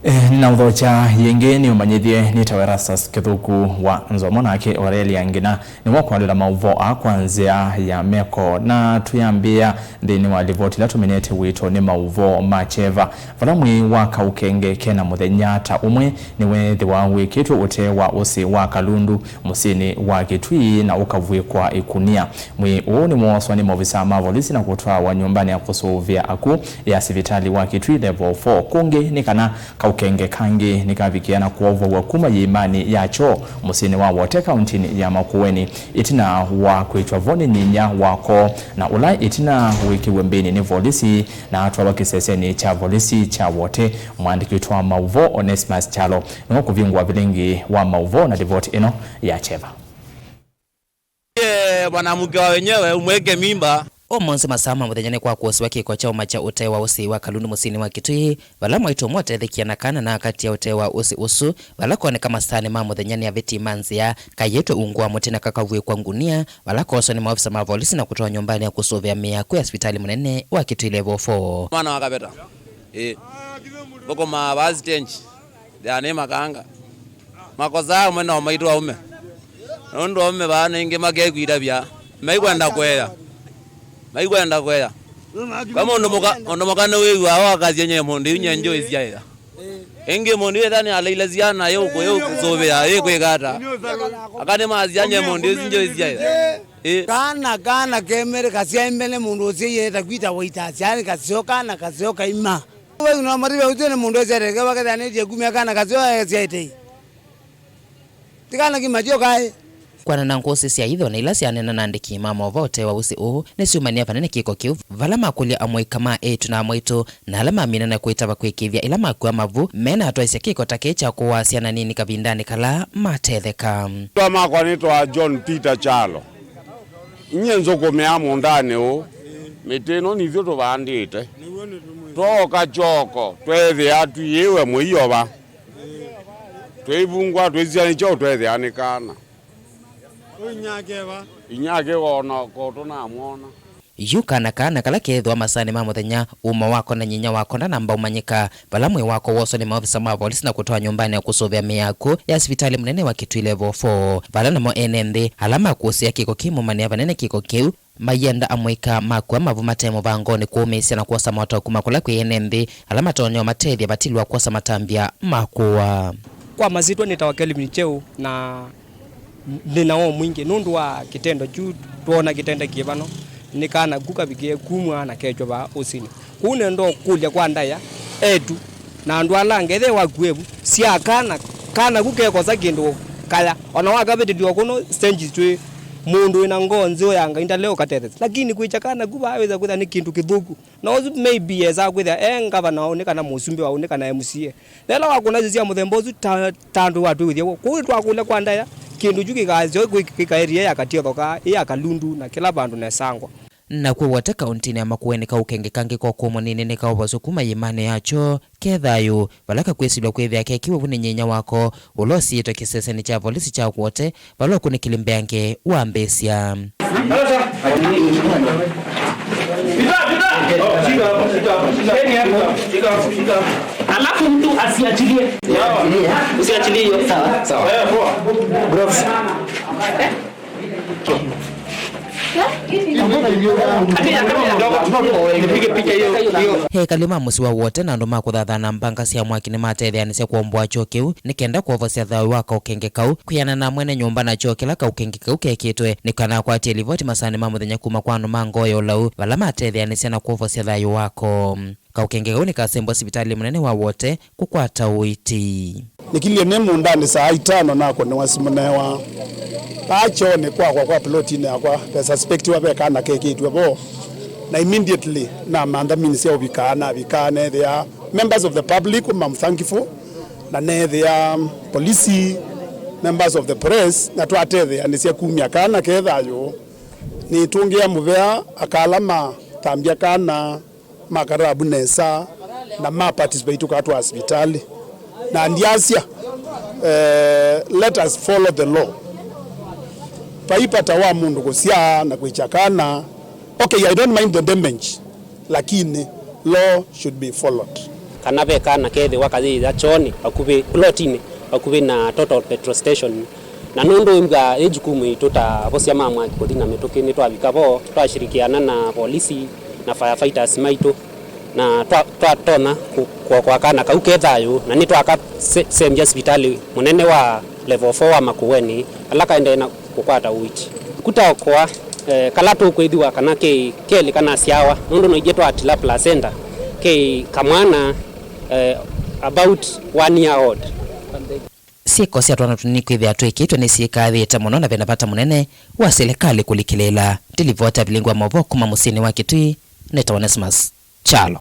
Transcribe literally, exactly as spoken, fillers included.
Eh, nĩnaũthokya yĩngĩ nĩũmanyĩthye nĩtawa Erastus Kĩthũku wa Nzomo, nake Aurelia Ngina nĩwe ũkwalĩla maũvoo aa kwa nzĩa ya meko. Na twĩambĩĩa nthĩnĩ wa livoti ĩla tũminĩte wĩtũ nĩ maũvoo ma kyeva, vala mwĩĩ wa kaũkenge kena mũthenya ta ũmwe nĩweethĩwa wĩkĩtwe ũtee wa ũsĩ wa Kalundu mũsyĩnĩ wa Kitui na ũkavw'ĩkwa ĩkunia. Mwĩĩ ũũ nĩwooswa nĩ maovisa ma volisi na kũtwawa nyũmbanĩ ya kũsũvĩa akw'ũ ya sivitalĩ wa Kitui Level four. Kũngĩ nĩ kana kaũkenge kangĩ nĩkavikĩe na kũovow'a kuma yĩĩmanĩ ya kyoo mũsyĩnĩ wa Wote kauntinĩ ya Makueni, ĩtina wa kwĩtw'a vo nĩ nyinya wako, na ũla ĩtina wĩkĩwe mbĩnĩ nĩ volisi na atwawa kĩsesenĩ kya volisi kya Wote. Mwandĩki witũ wa maũvoo Onesmus Kyalo nĩwe ũkũvingũa vilingi wa maũvoo na livoti ĩno ya kyeva. Ye mwanamke wa wenyewe umweke mimba. Ũmũnthĩ masaa ma mũthenya nĩkwakũsĩwa kĩko kya ũmakya ũtee wa ũsĩ wa Kalundu mũsyĩnĩ wa Kitui, vala mwaitũ ũmwe ũtethekie na kana na akatia ũtee wa ũsĩ ũsu, vala koneka masaanĩ ma mũthenya nĩ avĩti ma nzĩa, kayĩtwe ungu wa mũtĩ na kakavw'ĩkwa ngunia, vala kooswa nĩ maovisa ma volisi na kũtwawa nyũmbanĩ ya kũsũvĩa mĩĩ akw'ũ ya sivitalĩ mũnene wa Kitui Level four. Mwana wa Kaveta. Ĩĩ. Thũkũmaa vaa stage. Thĩanĩ makanga. Makosaa amwe nao maitũ aume. Nũndũ aume vaa nĩngĩ makekwita vya. Maikwenda kweya. Maikwenda kweya. Kwa mũndũ mũka, mũndũ mũka nĩwĩw'aa wakasya nye mũndũ yu nye njũĩ syaĩa. Ĩngĩ mũndũ yu ethani aleile syana yũkũ, yũkũsũvĩa, yĩkwĩka ata? Aka nĩmasya nye mũndũ yu njũĩ syaĩa. Ĩ. Kana, kana kemere kasyae mbene mũndũ ũsyaie takwita waita syani kaseo kana kaseo kaima. Wau no marive ũtw'e nĩ mũndũ ũsyaĩte kĩva kethanĩtye kumya kana kaseo esyaĩte. Ti kana kĩma kyo kaĩ. Kwana na ngũsĩ sya itho na ila syaneena na andĩki ma maũvoo ũtee wa ũsĩ ũũ, nĩsyumanie vanene kĩko kĩu, vala makũlya amũika ma eĩtu na amwaitũ, na ala mamina na kwĩtava kwĩkĩĩthya ĩla makua mavu, menatwaisye kĩko ta kĩĩ kya kũaa syana nini kavindanĩ kala matetheka. Twa makwa nĩtwa John Peter Kyalo. Inyie nzũkũmĩaa mũũndanĩ ũũ, mĩtĩ ĩno nithyũ tũvandĩte. Twooka kyoko, tweethĩa tũiĩwe mũio va. Twĩivungwa, twĩsisya nĩ kyaũ, tweethĩa nĩ kana. Inyake va? Inyake wona ko tũnamwona. Yu kana kana kala keethĩwa masaanĩ ma mũthenya, ũma wako na nyinya wako ndanamba ũmanyĩka, vala mwĩĩ wako wooswa nĩ maovisa ma volisi na kũtwawa nyũmbanĩ ya kũsũvĩa mĩĩ ya akw'ũ ya sivitalĩ mũnene wa Kitui Level four, vala namo ene nthĩ ala makũsĩa kĩko kĩu maumanĩa vanene kĩko kĩu, maienda amũika makua mavu mate mũvangonĩ kũũmĩĩsya na kwosa maũtao kuma kũla kwĩ ene nthĩ ala matonya ũmatethya vatilwa kwosa matambya ma kũaa. Kwa masyĩtwa nĩtawa Kelvin Kyeu, na ndĩ na woo mwingĩ nũndũ wa kĩtendo kyu twoona kĩtendekĩe vano. Nĩ kana ku kavikĩe kumw'a na kekyo vaa ũsinĩ. Kwoou nenda ũkũlya kwa ndaĩa, eĩtu, na andũ ala angĩ, ethĩwa wakuĩvu, syaa kana, kana ku kekosa kĩndũ kaya. O na wakavĩtĩlw'a kũno stage twĩ, mũndũ wĩ na ngoo nzeo ya Ngai ndale ũkatethesya. Lakini kwĩkya kana ku vaa wĩsa kwĩthĩa nĩ kĩndũ kĩthũku. Na ũsu maybe esaa kwĩthĩa e ngavana waũ nĩ kana mũsumbĩ waũ nĩ kana M C A. Na ĩla wakũna isu sya mũthemba ũsu, ta, ta andũ watwĩw'ĩthya w'o. Kwoou twakũlya kwa ndaĩa, kĩndũ kyu kĩkasyo kĩkaĩrie ya Katiotho kaa, ĩ ya Kalundu, na kĩla vandũ nesangwa. Nakw'o Wote kauntinĩ ya Makueni kaũkenge kangĩ ka ũkũũ mũnini nĩkaovoswe kuma ĩĩmanĩ ya kyoo ke thayũ, vala kakwĩsilw'a kwĩthĩa kekiwe vu nĩ nyinya wako, ũla ũsiĩtwe kĩsesenĩ kya volisi kya Wote, vala ũkunĩkĩli mbeange wambĩĩsya. Alafu mtu asiachilie. Usiachilie hiyo. Sawa, sawa. Gloves. Nipige picha hiyo, hiyo. Ekali ma mũsyĩ wa Wote na andũ ma kũthathana mbanga sya mwaki nĩmatetheanĩsya kũomboa kyoo kĩu nĩ kenda kwovosya thayũ wa kaũkenge kau. Kwĩanana na mwene nyũmba na kyoo kĩla kaũkenge kau kekĩtwe, nĩ kana akwatie livoti masaanĩ ma mũthenya kuma kwa andũ ma ngoo ya ũlau vala matetheanĩsya na kwovosya thayũ wako. Kaũkenge kau nĩkasembwa sivitalĩ mũnene wa Wote kũkwata ũiiti. Nĩkilyĩ nĩ mũũndanĩ saa itano nakũnĩwa simũ newa vaa kyoonĩ kwakwa kwa plotinĩ yakwa vesuspectiwa ve kana kekĩtw'e vo, na immediately namantha means sya ũvikaa, navikaa neethĩa members of the public whom I'm thankful, na neethĩa polisi, members of the press, na twatetheanĩsya kumya kana ke thayũ. Nĩtũngĩa mũvea aka ala matambya kana ma karabu nesa na ma participate tũkatwaa sivitalĩ. Na ndiasya, eh, let us follow the law. Vai vata wa mũndũ kũsyaa na kwĩkya kana. Okay, I don't mind the damage, lakini law should be followed. Kana ve kana kethĩwa kayĩya kyoonĩ vakuvĩ, plotinĩ vakuvĩ na Total Petrol Station. Na nũndũ wĩw'aa yĩ jukumu yitũ ta avosya ma mwaki kũthi na mĩtũkĩ, nĩtwavika vo, twashirikiana na volisi na firefighters maitũ, na twa-, twatonya kũ-, kũokoa kana kau ke thayũ, na nĩtwakasembya sivitalĩ mũnene wa level four wa Makueni, ala kaendee na kũkwata ũiiti. Kũtaokoa, eh, kala tũkwĩthĩwa kana ke kelĩ kanasyawa, nũndũ no ithyĩ twatila placenta, ke kamwana, eh, about one year old. Syĩko sya twana tũnini kwĩthĩa twĩkĩtwe nĩsyĩkaathĩte mũno, na vena vata mũnene wa silikalĩ kũlikĩlĩĩla. Ndilivota vilingwa mavo kuma mũsyĩnĩ wa Kitui, nĩta Onesmus Kyalo.